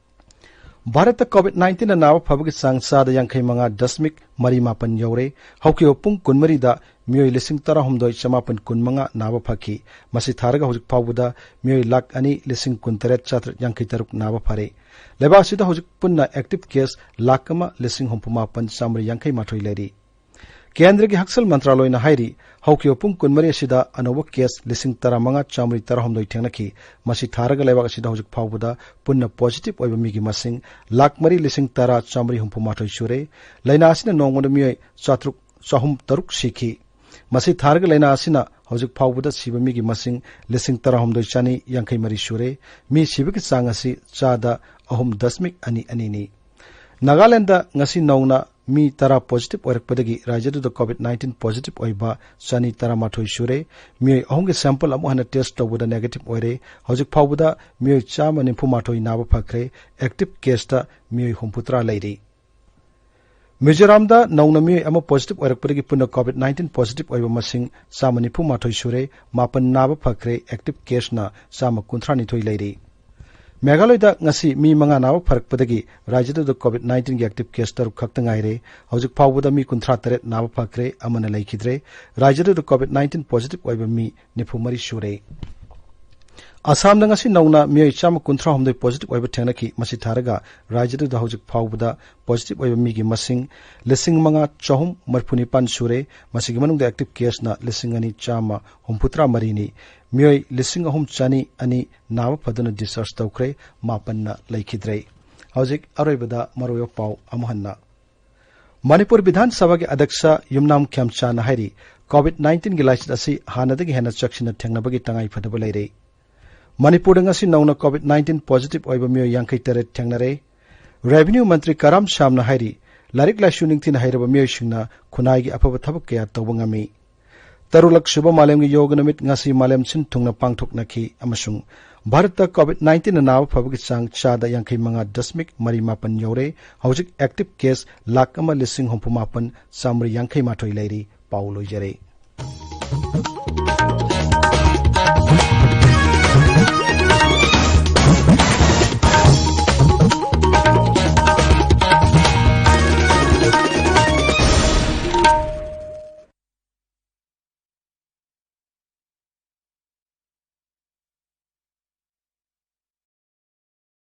ꯚꯥꯔꯠꯇ COVID nineteen ꯅꯥꯕ ꯐꯕꯒꯤ ꯆꯥꯡ ꯆꯥꯗ ꯌꯥꯡꯈꯩ ꯃꯉꯥ ꯗꯁꯃꯤꯛ ꯃꯔꯤ ꯃꯥꯄꯟ ꯌꯧꯔꯦ꯫ ꯍꯧꯈꯤꯕ ꯄꯨꯡ ꯀꯨꯟꯃꯔꯤꯗ ꯃꯤꯑꯣꯏ ꯂꯤꯁꯤꯡ ꯇꯔꯥꯍꯨꯝꯗꯣꯏ ꯆꯃꯥꯄꯟ ꯀꯨꯟꯃꯉꯥ ꯅꯥꯕ ꯐꯈꯤ꯫ ꯃꯁꯤ ꯊꯥꯔꯒ ꯍꯧꯖꯤꯛ ꯐꯥꯎꯕꯗ ꯃꯤꯑꯣꯏ ꯂꯥꯈ ꯑꯅꯤ ꯂꯤꯁꯤꯡ ꯀꯨꯟꯇꯔꯦꯠ ꯆꯥꯇ꯭ꯔꯦꯠ ꯌꯥꯡꯈꯩ ꯇꯔꯨꯛ ꯅꯥꯕ ꯐꯔꯦ꯫ ꯂꯩꯕꯥꯛ ꯑꯁꯤꯗ ꯍꯧꯖꯤꯛ ꯄꯨꯟꯅ active case ꯂꯥꯈ ꯑꯃ ꯂꯤꯁꯤꯡ ꯍꯨꯝꯐꯨ ꯃꯥꯄꯟ ꯆꯥꯃꯔꯤ ꯌꯥꯡꯈꯩ ꯃꯥꯊꯣꯏ ꯂꯩꯔꯤ꯫ ꯀꯦꯟꯗ꯭ꯔꯒꯤ ꯍꯛꯁꯦꯜ ꯃꯟꯇ꯭ꯔꯥꯂꯣꯏꯅ ꯍꯥꯏꯔꯤ, ꯍꯧꯈꯤꯕ ꯄꯨꯡ ꯀꯨꯟꯃꯔꯤ ꯑꯁꯤꯗ ꯑꯅꯧꯕ case ꯂꯤꯁꯤꯡ ꯇꯔꯥꯃꯉꯥ ꯆꯥꯃꯔꯤ ꯇꯔꯥꯍꯨꯝꯗꯣꯏ ꯊꯦꯡꯅꯈꯤ꯫ ꯃꯁꯤ ꯊꯥꯔꯒ ꯂꯩꯕꯥꯛ ꯑꯁꯤꯗ ꯍꯧꯖꯤꯛ ꯐꯥꯎꯕꯗ ꯄꯨꯟꯅ positive ꯑꯣꯏꯕ ꯃꯤꯒꯤ ꯃꯁꯤꯡ ꯂꯥꯈ ꯃꯔꯤ ꯂꯤꯁꯤꯡ ꯇꯔꯥ ꯆꯥꯃꯔꯤ ꯍꯨꯝꯐꯨ ꯃꯥꯊꯣꯏ ꯁꯨꯔꯦ꯫ ꯂꯥꯏꯅꯥ ꯑꯁꯤꯅ ꯅꯣꯡꯃꯗ ꯃꯤꯑꯣꯏ ꯆꯥꯇ꯭ꯔꯨꯛ, ꯆꯍꯨꯝ ꯇꯔꯨꯛ ꯁꯤꯈꯤ꯫ ꯃꯁꯤ ꯊꯥꯔꯒ ꯂꯥꯏꯅꯥ ꯑꯁꯤꯅ ꯍꯧꯖꯤꯛ ꯐꯥꯎꯕꯗ ꯁꯤꯕ ꯃꯤꯒꯤ ꯃꯁꯤꯡ ꯂꯤꯁꯤꯡ ꯇꯔꯥꯍꯨꯝꯗꯣꯏ ꯆꯥꯅꯤ ꯌꯥꯡꯈꯩ ꯃꯔꯤ ꯁꯨꯔꯦ꯫ ꯃꯤ ꯁꯤꯕꯒꯤ ꯆꯥꯡ ꯑꯁꯤ ꯆꯥꯗ ꯑꯍꯨꯝ ꯗꯁꯃꯤꯛ ꯑꯅꯤ ꯑꯅꯤꯅꯤ꯫ ꯅꯥꯒꯥꯂꯦꯟꯗ ꯉꯁꯤ ꯅꯧꯅ ꯃꯤ ꯇꯔꯥ positive ꯑꯣꯏꯔꯛꯄꯗꯒꯤ ꯔꯥꯖ꯭ꯌꯗꯨꯗ COVID nineteen positive ꯑꯣꯏꯕ ꯆꯥꯅꯤ ꯇꯔꯥꯃꯥꯊꯣꯏ ꯁꯨꯔꯦ꯫ ꯃꯤꯑꯣꯏ ꯑꯍꯨꯝꯒꯤ sample ꯑꯃꯨꯛ ꯍꯟꯅ test ꯇꯧꯕꯗ negative ꯑꯣꯏꯔꯦ꯫ ꯍꯧꯖꯤꯛ ꯐꯥꯎꯕꯗ ꯃꯤꯑꯣꯏ ꯆꯥꯝꯃ ꯅꯤꯐꯨ ꯃꯥꯊꯣꯏ ꯅꯥꯕ ꯐꯈ꯭ꯔꯦ꯫ Active caseꯇ ꯃꯤꯑꯣꯏ ꯍꯨꯝꯐꯨꯇꯔꯥ ꯂꯩꯔꯤ꯫ ꯃꯤꯖꯣꯔꯥꯝꯗ ꯅꯧꯅ ꯃꯤꯑꯣꯏ ꯑꯃ positive ꯑꯣꯏꯔꯛꯄꯗꯒꯤ ꯄꯨꯟꯅ COVID nineteen positive ꯑꯣꯏꯕ ꯃꯁꯤꯡ ꯆꯥꯝꯃ ꯅꯤꯐꯨ ꯃꯥꯊꯣꯏ ꯁꯨꯔꯦ꯫ ꯃꯥꯄꯟ ꯅꯥꯕ ꯐꯈ꯭ꯔꯦ꯫ Active caseꯅ ꯆꯥꯝꯃ ꯀꯨꯟꯊ꯭ꯔꯥ ꯅꯤꯊꯣꯏ ꯂꯩꯔꯤ꯫ ꯃꯦꯘꯥꯂꯌꯗ ꯉꯁꯤ ꯃꯤ ꯃꯉꯥ ꯅꯥꯕ ꯐꯔꯛꯄꯗꯒꯤ ꯔꯥꯖ꯭ꯌꯗꯨꯗ COVID nineteenꯒꯤ active case ꯇꯔꯨꯛ ꯈꯛꯇ ꯉꯥꯏꯔꯦ꯫ ꯍꯧꯖꯤꯛ ꯐꯥꯎꯕꯗ ꯃꯤ ꯀꯨꯟꯊ꯭ꯔꯥ ꯇꯔꯦꯠ ꯅꯥꯕ ꯐꯈ꯭ꯔꯦ, ꯑꯃꯅ ꯂꯩꯈꯤꯗ꯭ꯔꯦ꯫ ꯔꯥꯖ꯭ꯌꯗꯨꯗ COVID nineteen positive ꯑꯣꯏꯕ ꯃꯤ ꯅꯤꯐꯨ ꯃꯔꯤ ꯁꯨꯔꯦ꯫ ꯑꯁꯥꯝꯗ ꯉꯁꯤ ꯅꯧꯅ ꯃꯤꯑꯣꯏ ꯆꯥꯝꯃ ꯀꯨꯟꯊ꯭ꯔꯥ ꯍꯨꯝꯗꯣꯏ positive ꯑꯣꯏꯕ ꯊꯦꯡꯅꯈꯤ꯫ ꯃꯁꯤ ꯊꯥꯔꯒ ꯔꯥꯖ꯭ꯌꯗꯨꯗ ꯍꯧꯖꯤꯛ ꯐꯥꯎꯕꯗ positive ꯑꯣꯏꯕ ꯃꯤꯒꯤ ꯃꯁꯤꯡ ꯂꯤꯁꯤꯡ ꯃꯉꯥ ꯆꯍꯨꯝ ꯃꯔꯤꯐꯨ ꯅꯤꯄꯥꯟ ꯁꯨꯔꯦ꯫ ꯃꯁꯤꯒꯤ ꯃꯅꯨꯡꯗ active caseꯅ ꯂꯤꯁꯤꯡ ꯑꯅꯤ ꯆꯥꯝꯃ ꯍꯨꯝꯐꯨꯇꯔꯥ ꯃꯔꯤꯅꯤ꯫ ꯃꯤꯑꯣꯏ ꯂꯤꯁꯤꯡ ꯑꯍꯨꯝ ꯆꯥꯅꯤ ꯑꯅꯤ ꯅꯥꯕ ꯐꯗꯨꯅ discharge ꯇꯧꯈ꯭ꯔꯦ, ꯃꯥꯄꯟꯅ ꯂꯩꯈꯤꯗ꯭ꯔꯦ꯫ ꯍꯧꯖꯤꯛ ꯑꯔꯣꯏꯕꯗ ꯃꯔꯨꯑꯣꯏꯕ ꯄꯥꯎ ꯑꯃꯨꯛ ꯍꯟꯅ꯫ ꯃꯅꯤꯄꯨꯔ ꯕꯤꯙꯥꯟ ꯁꯚꯥꯒꯤ ꯑꯗ꯭ꯌꯛꯁ ꯌꯨꯝꯅꯥꯝ ꯈꯦꯝꯆꯥꯟꯅ ꯍꯥꯏꯔꯤ, COVID nineteenꯒꯤ ꯂꯥꯏꯆꯠ ꯑꯁꯤ ꯍꯥꯟꯅꯗꯒꯤ ꯍꯦꯟꯅ ꯆꯦꯛꯁꯤꯟꯅ ꯊꯦꯡꯅꯕꯒꯤ ꯇꯉꯥꯏꯐꯗꯕ ꯂꯩꯔꯦ꯫ ꯃꯅꯤꯄꯨꯔꯗ ꯉꯁꯤ ꯅꯧꯅ COVID nineteen positive ꯑꯣꯏꯕ ꯃꯤꯑꯣꯏ ꯌꯥꯡꯈꯩ ꯇꯔꯦꯠ ꯊꯦꯡꯅꯔꯦ꯫ Revenue ꯃꯟꯇ꯭ꯔꯤ ꯀꯔꯥꯝ ꯁꯥꯝꯅ ꯍꯥꯏꯔꯤ, ꯂꯥꯏꯔꯤꯛ ꯂꯥꯏꯁꯨ ꯅꯤꯡꯊꯤꯅ ꯍꯩꯔꯕ ꯃꯤꯑꯣꯏꯁꯤꯡꯅ ꯈꯨꯟꯅꯥꯏꯒꯤ ꯑꯐꯕ ꯊꯕꯛ ꯀꯌꯥ ꯇꯧꯕ ꯉꯝꯃꯤ꯫ ꯇꯔꯨꯛꯂꯛ ꯁꯨꯕ ꯃꯥꯂꯦꯝꯒꯤ ꯌꯣꯒ ꯅꯨꯃꯤꯠ ꯉꯁꯤ ꯃꯥꯂꯦꯝ ꯁꯤꯟ ꯊꯨꯡꯅ ꯄꯥꯡꯊꯣꯛꯅꯈꯤ ꯑꯃꯁꯨꯡ ꯚꯥꯔꯠꯇ COVID nineteenꯅ ꯅꯥꯕ ꯐꯕꯒꯤ ꯆꯥꯡ ꯆꯥꯗ ꯌꯥꯡꯈꯩ ꯃꯉꯥ ꯗꯁꯃꯤꯛ ꯃꯔꯤ ꯃꯥꯄꯟ ꯌꯧꯔꯦ꯫ ꯍꯧꯖꯤꯛ active case ꯂꯥꯈ ꯑꯃ ꯂꯤꯁꯤꯡ ꯍꯨꯝꯐꯨ ꯃꯥꯄꯟ ꯆꯥꯃꯔꯤ ꯌꯥꯡꯈꯩ ꯃꯥꯊꯣꯏ ꯂꯩꯔꯤ꯫ ꯄꯥꯎ ꯂꯣꯏꯖꯔꯦ꯫